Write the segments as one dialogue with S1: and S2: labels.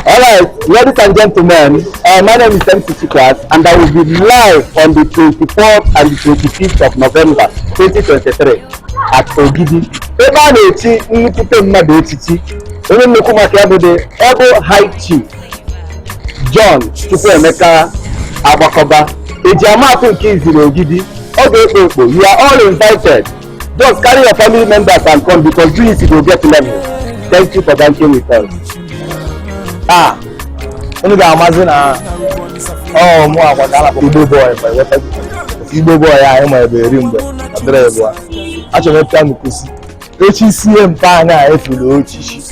S1: All right, ladies and gentlemen, my name is MC Chiklas, and I will be live on the 24th and the 25th of November 2023 at Ogidi. Ebe a na-echi nnukwute mmadụ echichi, onye nnukwu maka ya bụ the Ebo High Chief John Chukwuemeka Agbakọba, eji amaatụ nke iziri Ogidi, ọ ga-ekpo ekpo. You are all invited. Just carry your family members and come because do it go get level. Thank you for banking with us.
S2: Taa unu ga-amazi na ọ mụ akwa ka a na-akpọ Igbo boy ma enweta Igbo boy anyị ma ebe eri mgbe ọ dịrị ebu a achọrọ m ịpịa nkwụsị echi sie mpa anyị a efuru ochichi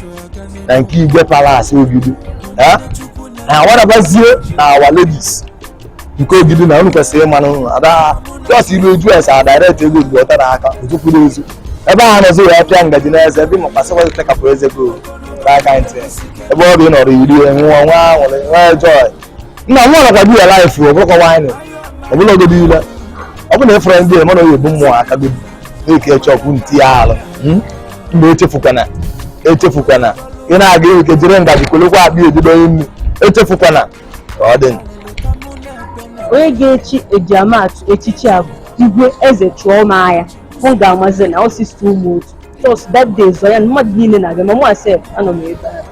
S2: na nke Igwe Palace Ogidi ha awarabazie na our ladies nke Ogidi na unu kwesịrị ịma n'ụlọ ada just ilu eju esa direct ego mgbe ọta n'aka ozupụrụ ezu ebe ahụ nọzi wee pịa ngaji n'eze ebe makwasịkwa tekapụ eze go that kind thing ebe ọ bụ ị nọrọ iri nwụọ nwa nwere nwee joy nna nwa nakwa di ya life ọ bụrụkwa wine ọ bụla ogodo ile ọ bụ na ịfọrọ ndị eme na oyi ebu mmụọ aka gị na-eke chọpụ nti ya alụ mgbe echefukwana echefukwana ị na-aga ike jiri ngaji kolokwa akpa ejido onye nnu echefukwana ka ọ dị.
S3: Onye ga-echi ejiamatụ echichi a bụ Igwe Eze Chụọmagha. Mụ ga-amazi na osisi ụmụ otu just that day zọ ya na mmadụ niile na-abịa, ma mụ asef anọ m ebe a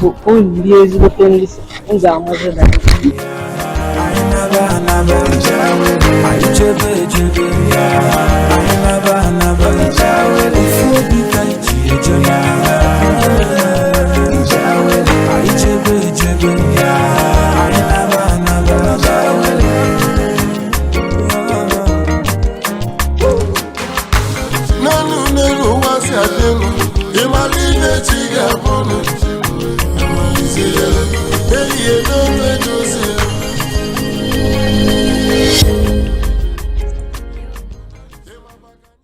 S3: bụ onye rie ezigbote nri si m ga-amazi na
S4: Anyị naba anaba, anyị chebe echebe, anyị naba anaba, ofu obi ka anyị ji eje n'agha. Anyị chebe echebe, anyị naba anaba.
S5: N'elu n'elu ụwa si adị elu, ịmara ihe chi ga-abụnụ ehihie n'olu ego.